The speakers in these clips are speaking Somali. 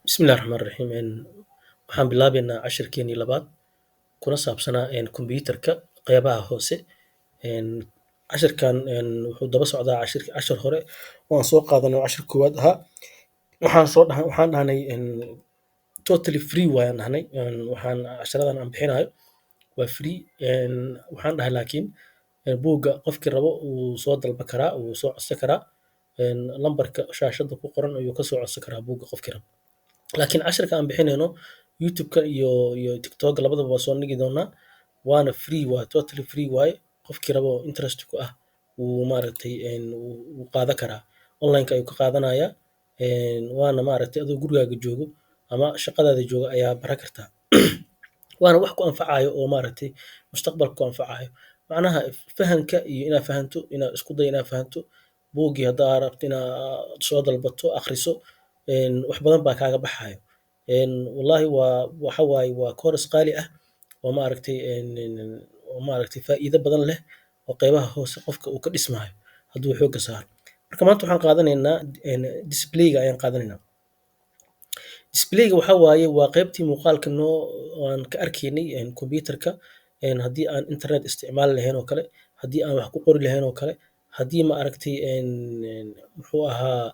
Bismillahi Raxmaani Raxiim. Waxaan bilaabeynaa cashirkeenii labaad kuna saabsanaa kombiyuutarka qeybaha hoose. Cashirkan wuxuu daba socdaa cashir hore oo aan soo qaadanay oo cashir koowaad ahaa. Waxaan dhahnay totally free waayaan dhahnay. Waxaan cashiradan aan bixinayo waa free. Waxaan dhahay laakiin buugga qofkii rabo wuu soo dalban karaa, wuu soo codsan karaa. Lambarka shaashadda ku qoran ayuu kasoo codsan karaa buugga qofkii rabo. Laakiin cashirka aan bixinayno YouTube-ka iyo TikTok labadaba waa soo dhigi doonaa, waana free, waa totally free waaye. Qofkii rabo oo interest ku ah wuu maaragtay wuu qaadan karaa, online-ka ayuu ka qaadanayaa. Waana maaragtay adoo gurigaaga joogo ama shaqadaada joogo ayaa baran kartaa, waana wax ku anfacayo oo maaragtay mustaqbalka ku anfacayo. Macnaha fahanka iyo inaad fahanto, inaad isku day inaad fahanto buuggii, haddaa rabto inaad soo dalbato, akhriso, wax badan baa kaaga baxayo. Wallahi waa waxa waaye waa course qaali ah oo maaragtay oo maaragtay faa'iido badan leh oo qeybaha hoose qofka uu ka dhismaayo hadduu xoogga saaro. Marka maanta waxaan qaadanaynaa display-ga ayaan qaadanaynaa. Display-ga waxaa waaye waa qeybtii muuqaalka noo aan ka arkaynay kombiyuutarka, haddii aan internet isticmaali lahayn oo kale, haddii aan wax ku qori lahayn oo kale, haddii ma aragtay muxuu ahaa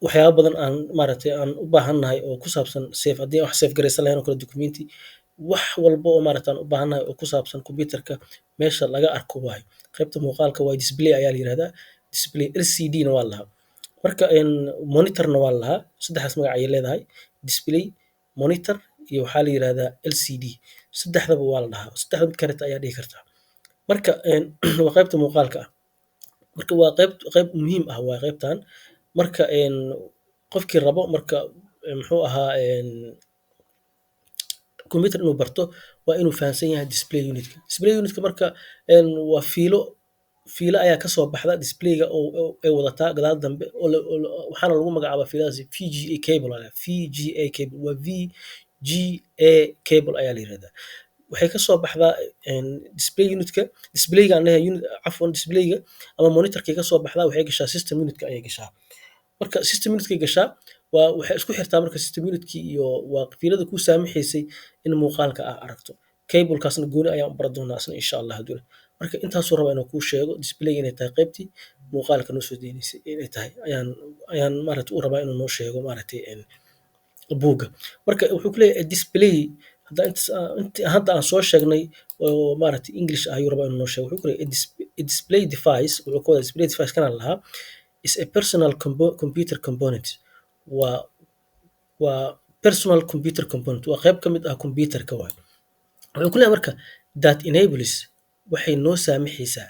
waxyaabo badan aan maaragtay aan u baahannahay oo ku saabsan save, haddii aan wax save garaysan lahayn oo kale, documenti, wax walba oo maaragtay aan u baahannahay oo ku saabsan kombiyuutarka meesha laga arko waaye. Qaybta muuqaalka waa display ayaa la yiraahdaa, display LCD na waa la dhahaa. Marka monitor-na waa la dhahaa. Saddexdaas magac ayay leedahay: display, monitor iyo waxaa la yiraahdaa LCD. Saddexdaba waa la dhahaa, saddexda mid kareta ayaa dhihi kartaa. Marka waa qaybta muuqaalka ah. Marka waa qayb muhiim ah waa qaybtan. Marka qofkii rabo marka muxuu ahaa computer inuu barto waa inuu fahansan yahay display unitka. Display unitka marka waa fiilo. Fiilo ayaa kasoo baxda displayga oo ay wadataa gadaal dambe waxaana lagu magacaabaa fiiladaasi VGA cable aa VGA cable, waa VGA cable ayaa la yirahdaa. Waxay kasoo baxdaa display unitka, displayga aan leeyahay unit, cafwan, displayga ama monitorkay kasoo baxdaa. Waxay gashaa system unitka ayay gashaa. Marka system unitkay gashaa waa waxay isku xirtaa marka system unitkii iyo waa fiilada kuu saamaxaysay in muuqaalka aa aragto. Cablekaasna gooni ayaan u baran doonaa isna, insha Allah hadduu. Marka intaasuu rabaa inuu kuu sheego display inay tahay qaybtii muuqaalka noo soo deynaysay inay tahay ayaan maaragtay u rabaa inuu noo sheego maaragtay buugga. Marka wuxuu ku leeyahay display hadda intaas inti hadda aan soo sheegnay oo maaragtay English ah ayuu rabaa inuu noo sheego. Wuxuu ku leeyahay a display device, wuxuu ka wadaa display device kana lahaa, is a personal computer component. Waa personal computer component, waa qayb ka mid ah computerka waay. Wuxuu ku leeyahay marka that enables, waxay noo saamaxaysaa,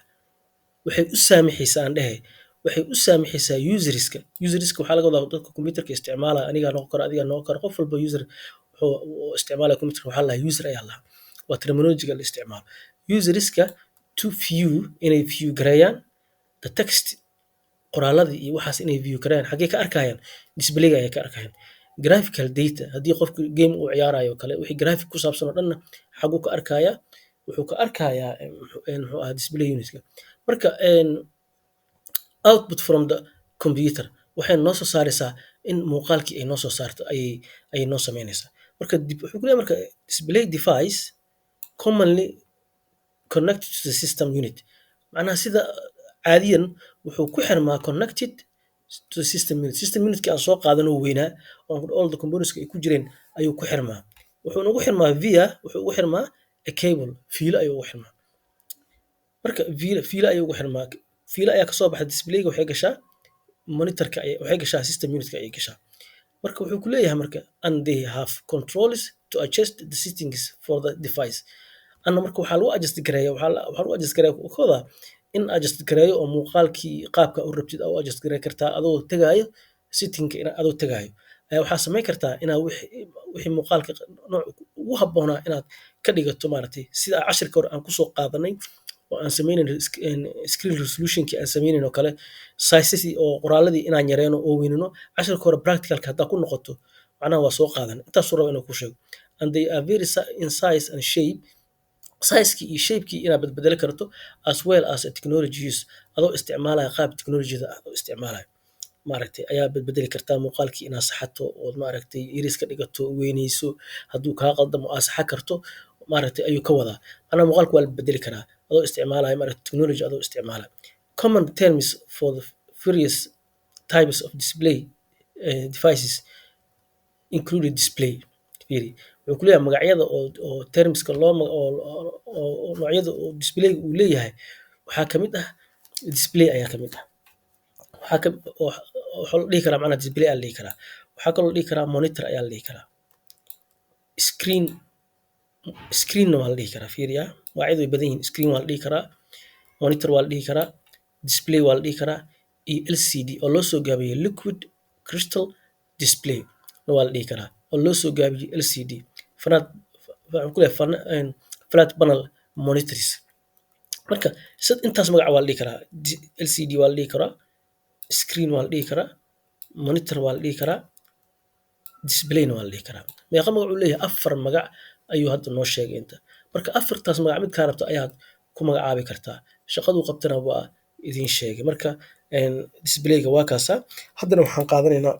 waxay u saamaxaysaa aan dhehe, waxay u saamaxaysaa userska. Userska waxaa laga wadaa dadka computerka isticmaalaya, anigaa noqon kara, adigaa noqon kara, qof walba user wuxuu isticmaalaya computerka waxaa la dhahaa user ayaa lahaa, waa terminology-ga la isticmaalo. Userska to view, inay view gareeyaan the text, qoraaladii iyo waxaas inay view gareeyaan. Xaggee ka arkayaan? Displayga ayay ka arkayaan. Graphical data, haddii qofku game uu ciyaarayo oo kale, wixii graphic ku saabsan oo dhanna xaguu ka arkayaa? Wuxuu ka arkayaa muxuu ahaa display unitka. Marka output from the computer, waxay noo soo saaraysaa in muuqaalkii ay noo soo saarto ayay noo sameynaysaa. Marka dib wuxuu ku leeyahay marka display device commonly connected to the system unit, macnaha sida caadiyan wuxuu ku xirmaa connected to the system unit. System unitka aan soo qaadano weynaa oo all the components ay ku jireen ayuu ku xirmaa. Wuxuuna ugu xirmaa via, wuxuu ugu xirmaa a cable, fiilo ayuu ugu xirmaa. Marka fiilo ayuu ugu xirmaa. Fiilo ayaa kasoo baxda displayga, waxay gashaa monitorka, waxay gashaa system unitka ayay gashaa. Marka wuxuu ku leeyahay marka and they have controls to adjust the settings for the device. Anna marka waxaa lagu adjust gareeya, waxaa lagu adjust gareeya kooda in adjust gareeyo oo muuqaalkii qaabka u rabtid u adjust gareey kartaa adoo tagaayo settingka. Ina adoo tagaayo ayaa waxaa samayn kartaa inaa wixii muuqaalka nooc ugu habboonaa inaad ka dhigato maaragtay, sida cashirka hore aan kusoo qaadanay oo aan sameynayno screen resolutionkii aan sameynayno oo kale, sizes oo qoraaladii inaan yareyno oo weynino. Cashirka hore practicalka haddaa ku noqoto, macnaha waa soo qaadan. Intaasuu raba inuu ku sheego. And they are very in size and shape, sizekii iyo shapekii inaad badbedeli karto, as well as a technology use, adoo isticmaalaya qaab technologyada ah oo isticmaalaya. Maaragtay, ayaa bedbedeli kartaa muuqaalkii inaad saxato ood, maaragtay, iris ka dhigato, weyneyso, hadduu kaa qaldamo aad saxa karto, maaragtay, ayuu ka wadaa. Macnaha muuqaalka waa la bedeli karaa adoo isticmaalaya, maaragtay, technology adoo isticmaalaya. Common terms for the various types of display devices include display. Fiiri, wuxuu ku leeyahay magacyada oo termska loo oo noocyada oo displayga uu leeyahay waxaa kamid ah display ayaa kamid ah. Waxaa ka waxaa la dhihi karaa, macnaha, display ayaa la dhihi karaa. Waxaa kaloo la dhihi karaa monitor ayaa la dhihi karaa, screen, screenna waa la dhihi karaa. Fiiriya, magacyadu way badan yihiin. Screen waa la dhihi karaa, monitor waa la dhihi karaa, display waa la dhihi karaa, iyo LCD oo loo soo gaabiyey liquid crystal display waa la dhihi karaa, oo loo soo gaabiyey LCD. Flat, waxaan ku leeyahay flat panel monitors. Marka sad intaas magac waa la dhihi karaa. LCD waa la dhihi karaa, screen waa la dhihi karaa, monitor waa la dhihi karaa, displayna waa la dhihi karaa. Meeqa magac uu leeyahay? Afar magac ayuu hadda noo sheegay inta. Marka afartaas magac midkaa rabto ayaad ku magacaabi kartaa. Shaqaduu qabtana waa idiin sheegay. Marka displayga waa kaasa. Haddana waxaan qaadanaynaa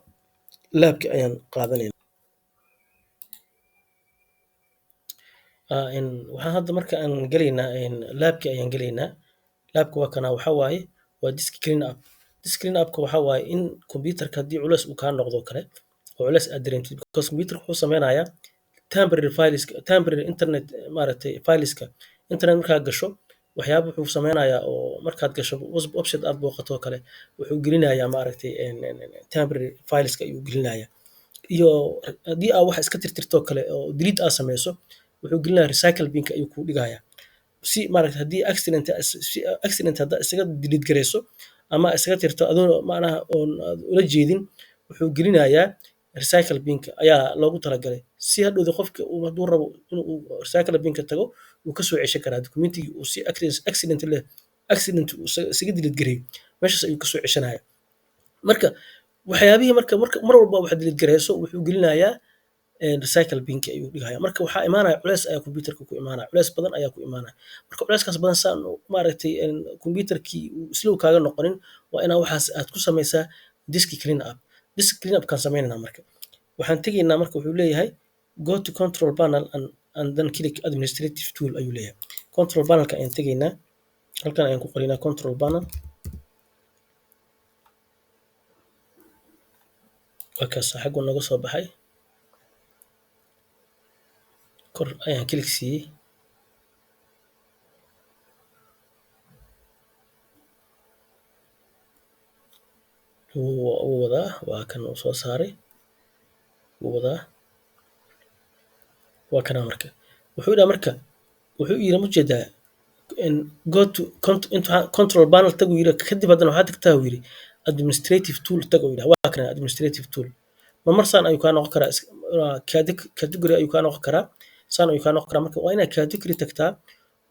labki ayaan qaadanaynaa. Waxaan hadda marka aan gelaynaa labki ayaan gelaynaa. Labka waa kana, waxaa waaye waa disk clean up. Disk clean upka waxaa waaye in computerka haddii culeys uu kaa noqdo kale oo culeys aad dareentid, because computerka wuxuu sameynayaa temporary files, temporary internet, maaragtay, fileska internet markaad gasho waxyaaba wuxuu sameynayaa oo markaad gasho website aad booqato oo kale wuxuu gelinayaa, maaragtay, temporary fileska ayuu gelinayaa. Iyo haddii aad wax iska tirtirto oo kale oo delete aad sameyso, wuxuu gelinayaa recycle binka ayuu kuu dhigayaa, si, maaragtay, haddii accident, si accident haddaa isaga delete gareyso ama isaga tirto adoo macnaha oon aad ula jeedin, wuxuu gelinayaa recycle binka ayaa loogu talagalay, si hadhowda qofka uu hadduu rabo inuu recycle binka tago uu kasoo ceshan karaa documentigii uu si accident leh, accident uu isaga delete gareeyo, meeshaas ayuu kasoo ceshanaya. Marka waxyaabihii marka mar walba wax delete gareyso wuxuu gelinayaa recycle binki ayuu dhigaya. Marka waxaa imaanaya culeys ayaa computerka ku imaanaya, culeys badan ayaa ku imaanaya. Marka culeyskaas badan saan, maaragtay, computerkii uu slow kaaga noqonin, waa inaa waxaas aad ku sameysaa disk clean up. Disk clean up kaan sameynayna. Marka waxaan tegaynaa, marka wuxuu leeyahay go to control panel and then click administrative tool ayuu leeyahay. Control panelka ayaan tegaynaa, halkan ayaan ku qoraynaa control panel. Waa kaas, xaggu naga soo baxay, kor ayaan click siiyey. Wuu wadaa, waa kan uu soo saaray, wuu wadaa, waa kana. Marka wuxuu dhaha, marka wuxuu yiri, ma jeedaa, go to control panel tag uu yiri. Kadib haddana waxaa tagtaa uu yiri administrative tool tag uu yidhaha. Waa kana administrative tool. Marmar saan ayuu kaa noqon karaa, category ayuu kaa noqon karaa, saan ayuu kaa noqon karaa. Marka waa inaad category tagtaa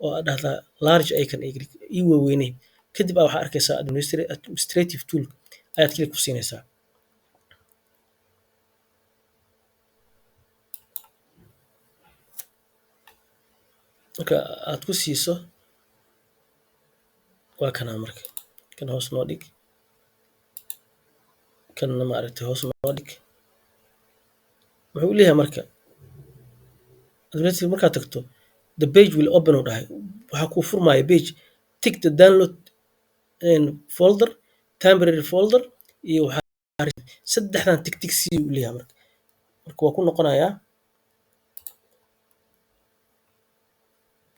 oo aad dhahdaa large icon ii waaweyney. Kadib aa waxaa arkaysaa administrative tool ayaad click ku siinaysaa. Marka aad ku siiso waa kana. Marka kan hoos noo dhig, kanna, maaragtay, hoos noo dhig. Wuxuu leeyahay marka administrative markaad tagto, the page will open uu dhahay, waxaa kuu furmaya page. Tick the download folder, temporary folder iyo waxaa saddexdan tick tick sii uu leeyahay. Marka waa ku noqonayaa,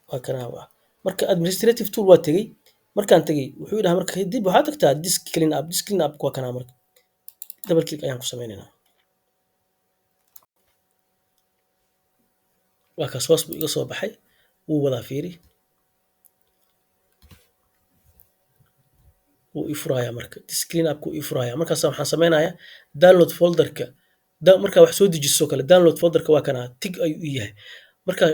waa kana. Waa marka administrative tool waa tegey. Markaan tegey wuxuu yidhaha, marka kadib waxaa tagtaa disk clean up. Disk clean up waa kana. Marka double click ayaan ku sameynaynaa. Waa kaas, hoos buu iga soo baxay, wuu wadaa, fiiri, wuu ii furayaa. Marka disk clean up uu ii furayaa. Markaas waxaan sameynayaa download folderka. Markaa wax soo dejiso kale, download folderka waa kana, tick ayuu ii yahay. Marka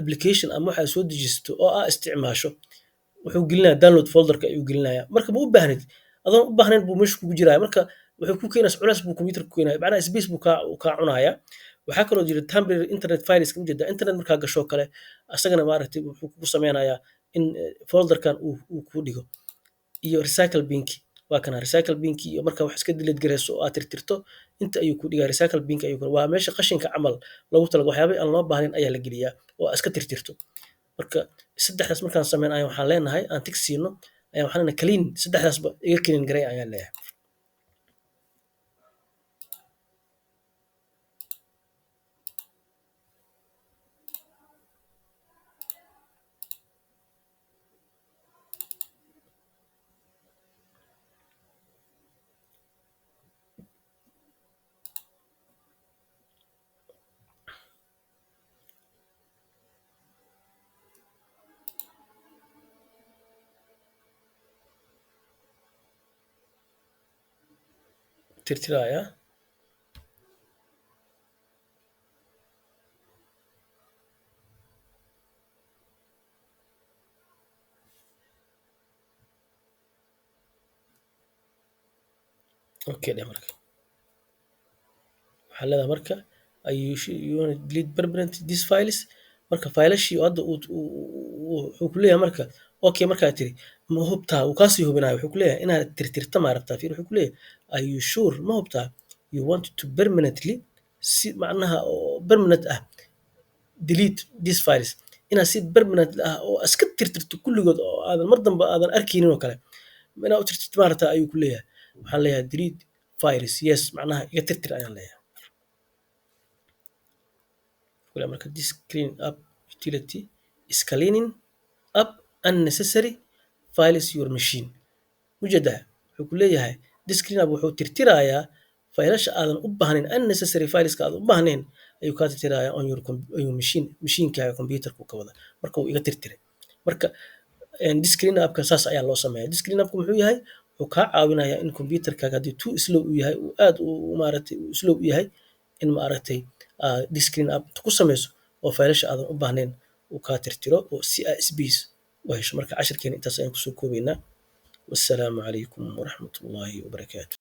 application ama waxaa soo dejisto oo aa isticmaasho, wuxuu gelinayaa download folderka ayuu gelinayaa. Marka ma u baahnid, adoon u baahnayn buu meesha kugu jiraya. Marka wuxuu ku keenaysa culeys buu computer ku keenaya, macnaha space buu kaa cunaaya. Waxaa kaloo jira temporary internet files, ma jeedaa? Internet markaa gasho kale asagana, maaragtay, wuxuu kugu sameynayaa in folderkan uu kuu dhigo. Iyo recycle binki. Waa kana recycle bin-kii. Iyo marka wax iska delete gareyso oo aad tirtirto, inta ayuu ku dhigaa recycle bin-ka ayuu. Waa meesha qashinka camal loogu talagalay, waxyaabihii aan loo baahnayn ayaa la geliyaa oo aad iska tirtirto. Marka saddexdaas markaan sameyn ayaan waxaan leenahay, aan tick siino ayaan waxaan leenahay clean. Saddexdaasba iga clean garay ayaan leeyahay. Tirtirayaa. Okay dheh. Marka waxaa leedahay, marka are you sure you want to delete permanent these files? Marka faylashii hadda uu wuxuu ku leeyahay, marka okay markaa tiri, ma hubtaa? Uu kaasii hubinaya. Wuxuu ku leeyahay inaad tirtirta ma rabtaa? Fiir, wuxuu ku leeyahay, are you sure, ma hubtaa, you want to permanently, si macnaha oo permanent ah, delete these files, inaad si permanent ah oo iska tirtirto kulligood oo aadan mar dambe aadan arkaynin oo kale inaad u tirtirto ma rabtaa, ayuu ku leeyahay. Waxaan leeyahay delete files, yes, macnaha iga tirtir ayaan leeyahay. Kule marka this clean up utility is cleaning up unnecessary files your machine. Mujeedaa, wuxuu ku leeyahay this clean up wuxuu tirtirayaa faylasha aadan u baahnayn, unnecessary fileska aadan u baahnayn ayuu kaa tirtirayaa on your, on your machine, mashiinkaaga computerka ka wada. Marka wuu iga tirtiray. Marka disk clean upka saas ayaa loo sameeyaa. Disk clean upka muxuu yahay? Wuxuu kaa caawinayaa in computerkaaga haddii too slow uu yahay, uu aad u maaragtay uu slow u yahay, in maaragtay disk clean up ku sameyso oo faylasha aadan u baahnayn uu kaa tirtiro oo si aa space u hesho. Marka cashirkeena intaas ayaan kusoo koobaynaa. Wassalaamu calaykum waraxmatullaahi wabarakaatu.